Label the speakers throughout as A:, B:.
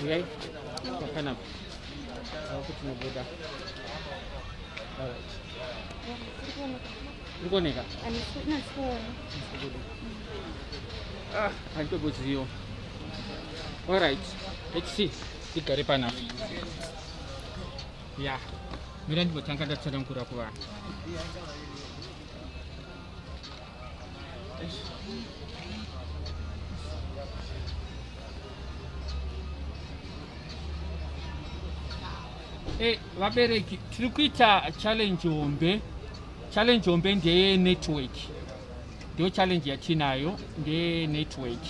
A: Uyai pakanapa kuti nobuda. Alright. Iri kuoneka? Ah, handitoboziyo. Alright. Let's see. Tigare panapa. Ya. Mira ndimbotanga ndatsanangura kuvanhu. Eh, vabereki tiri kuita challenge hombe. Challenge hombe ndeye network, ndiyo challenge yatinayo, ndeye network.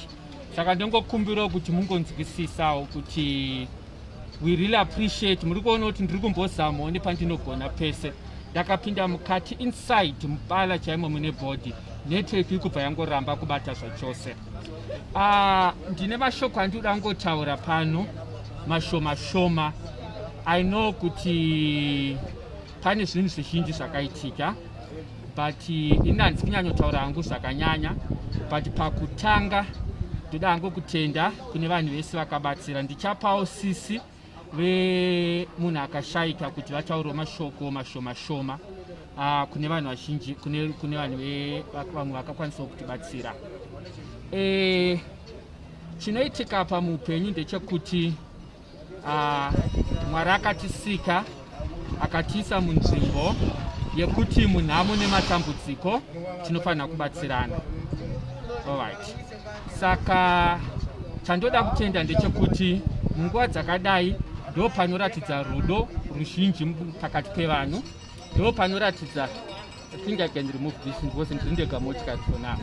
A: Saka ndongokumbirawo kuti mungonzwisisawo kuti we really appreciate. Muri kuona kuti ndiri kumbozamawo nepandinogona pese. Ndakapinda mukati inside mupala chaimo mune body, network iri kubva yangoramba kubata zvachose. Ndine mashoko andinoda kungotaura pano mashoma shoma. I know kuti pane zvinhu zvizhinji zvakaitika, but ini handisi kunyanyotaura hangu zvakanyanya. But pakutanga ndoda hangu kutenda kune vanhu vese vakabatsira. Ndichapawo sisi vemunhu akashaika kuti vataurewo mashoko mashoma shoma kune vanhu vazhinji, kune vanhu vamwe vakakwanisawo kutibatsira. Chinoitika pamuupenyu ndechekuti Mwari akatisika, akatiisa munzvimbo yekuti munhamo nematambudziko tinofanira kubatsirana. Alright, saka chandoda kutenda ndechekuti munguva dzakadai ndo panoratidza rudo ruzhinji pakati pevanhu, ndo panoratidza. I think I can remove this because ndiri ndega motikari for now.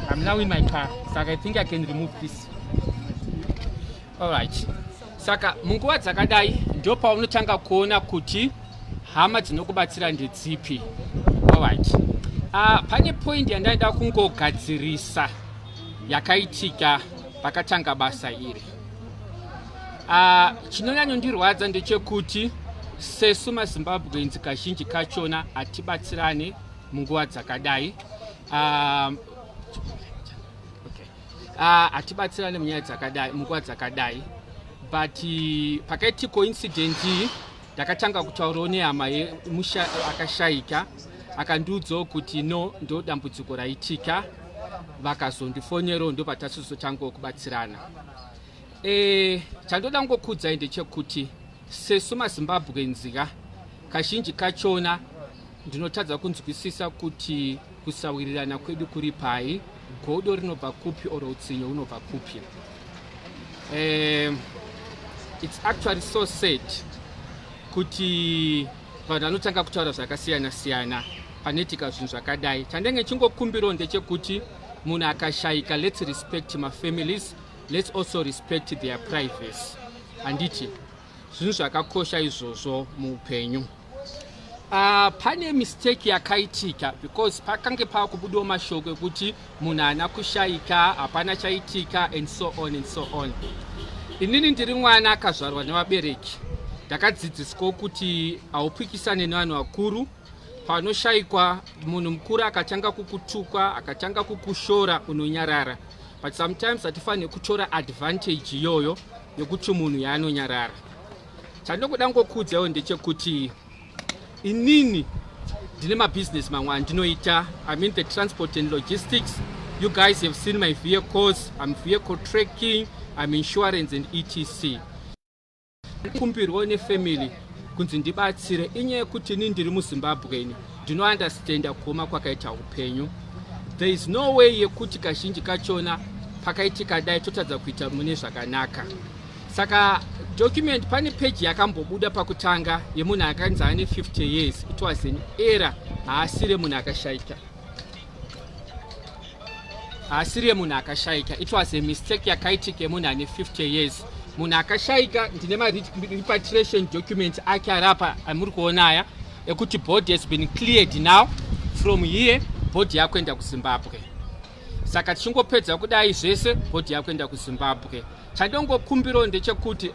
A: I'm now in my car, saka I think I can remove this. Alright, saka munguva dzakadai ndo paunotanga kuona kuti hama dzinokubatsira ndedzipi. Alright, pane point yandaida kungogadzirisa yakaitika pakatanga basa iri. Chinonyanyondirwadza ndechekuti sesu maZimbabweans kazhinji kachona hatibatsirane munguva dzakadai. Okay. Hatibatsirane munyaya dzakadai, munguva dzakadai. But pakaitika incident iyi, ndakatanga kutaurawo nehama yemusha akashaika, akandiudzawo kuti no, ndo dambudziko raitika. Vakazondifonerawo, ndo patasizotangawo kubatsirana. Chandoda ngokuudzai ndechekuti sesu maZimbabweans ka, kazhinji kachona ndinotadza kunzwisisa kuti kusawirirana kwedu kuri pai, godo rinobva kupi, oro utsinye unobva kupi. It's actually so sad kuti vanhu vanotanga kutaura zvakasiyana siyana panoitika zvinhu zvakadai. Chandenge chingokumbirawo ndechekuti munhu akashayika, let's respect mafamilies, let's also respect their privacy. Handiti zvinhu zvakakosha izvozvo muupenyu? Pane mistake yakaitika because pakange pakubudawo mashoko ekuti munhu haana kushayika, hapana chaitika and so on and so on. Inini ndiri mwana akazvarwa nevabereki, ndakadzidziswawo kuti haupikisane nevanhu vakuru. Panoshayikwa munhu mukuru, akatanga kukutukwa, akatanga kukushora, unonyarara. But sometimes hatifaniri kutora advantage iyoyo yekuti munhu yaanonyarara. Chandinokuda ngokuudzawo ndechekuti inini ndine mabhizinesi mamwe andinoita. I mean, the transport and logistics. You guys have seen my vehicles. I'm vehicle tracking, I'm insurance and etc. Kumbirwo nefamily kunzi ndibatsire, inyaya yekuti ini ndiri muZimbabweni, ndinounderstanda kuoma kwakaita upenyu. There is no way yekuti kazhinji kachona pakaitika dai totadza kuita mune zvakanaka. Saka document, pane peji yakambobuda pakutanga yemunhu akanzi ane 50 years. It was an error. Haasiri munhu akashaika, haasiri yemunhu akashaika. It was a mistake yakaitika yemunhu ane 50 years. Munhu akashaika, ndine marepatriation documents ake arapa amuri kuona aya, ekuti body has been cleared. Now from here body yakuenda kuZimbabwe. Saka tichingopedza kudai zvese, body yakuenda kuZimbabwe. Chandongokumbirawo ndechekuti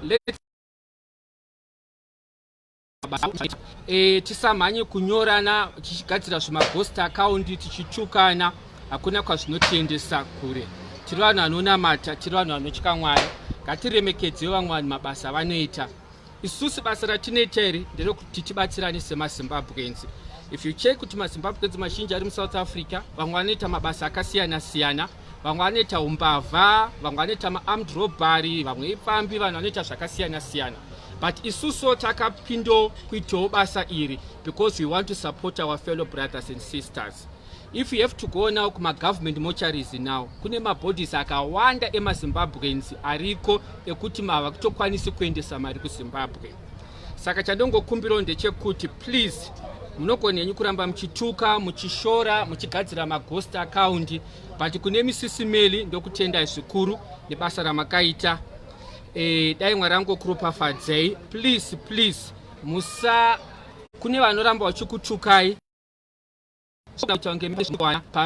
A: tisamhanye kunyorana tichigadzira zvimaghost account tichitukana. Hakuna kwazvinotiendesa kure. Tiri vanhu vanonamata, tiri vanhu vanotya Mwari. Ngatiremekedzei vamwe vanhu, mabasa avanoita. Isusu basa ratinoita iri nderekuti tibatsirane semaZimbabweans. If you check kuti maZimbabweans mazhinji ari muSouth Africa, vamwe vanoita mabasa akasiyana siyana, vamwe vanoita umbavha, vamwe vanoita maarmed robbery, vamwe ipfambi, vanhu vanoita zvakasiyana siyana. But isusuwo takapindo kuitawo basa iri because we want to support our fellow brothers and sisters. If you have to go now kumagovernment mortuaries now, kune mabodies akawanda emaZimbabweans ariko ekuti mava kutokwanisi kuendesa mari kuZimbabwe. Saka chandongokumbirawo ndechekuti, please, munogona henyu kuramba muchituka, muchishora, muchigadzira maghost account, but kune Misisi Meli, ndokutendai zvikuru nebasa ramakaita. Dai Mwari angokuropafadzei. Please, please, musa kune vanoramba vachikutukai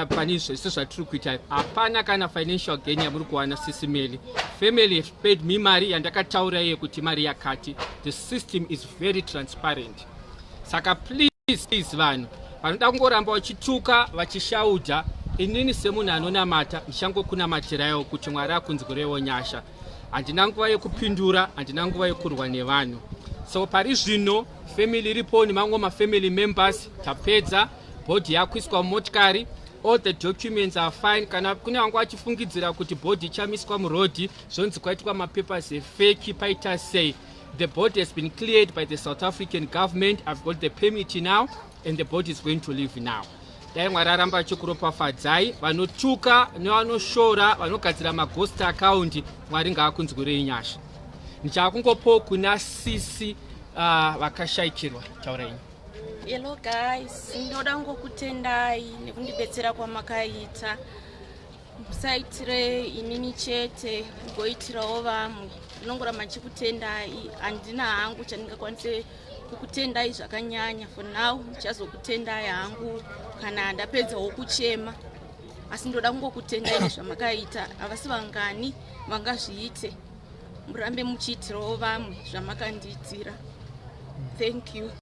A: pane zvese zvatiri kuita. Hapana kana financial gain yamuri kuwana. Sisi Meli, family have paid me mari yandakataura iye kuti mari yakati. The system is very transparent. Saka please, please, vanhu vanoda kungoramba vachituka, vachishaudha, inini semunhu anonamata ndichangokunamatirawo kuti Mwari akunzwirewo nyasha. Handina nguva yekupindura, handina nguva yekurwa nevanhu. So pari zvino family iripo nemamwe mafamily members. Tapedza, body yakuiswa mumotikari, all the documents are fine. Kana kune vanga vachifungidzira kuti body ichamiswa murodhi, zvonzi kwaitwa mapapers efake, paita sei, the body has been cleared by the South African government. I've got the permit now and the body is going to leave now. Dai Mwari aramba achikuropafadzai. Vanotuka nevanoshora, vanogadzira maghost account, Mwari ngaakunzwirei nyasha. Ndichakungopo kuna sisi vakashayikirwa. Taurai.
B: Hello guys, ndoda ngokutendai nekundibetsera kwamakaita. Musaitire inini chete, kugoitirawo vamwe. Ndinongoramba ndichikutendai. Handina hangu chandingakwanise kukutendai zvakanyanya. For now ndichazokutendai hangu kana ndapedzawo kuchema, asi ndoda kungokutendai nezvamakaita. Havasi vangani vangazviite. Murambe muchiitirawo vamwe zvamakandiitira. Thank you.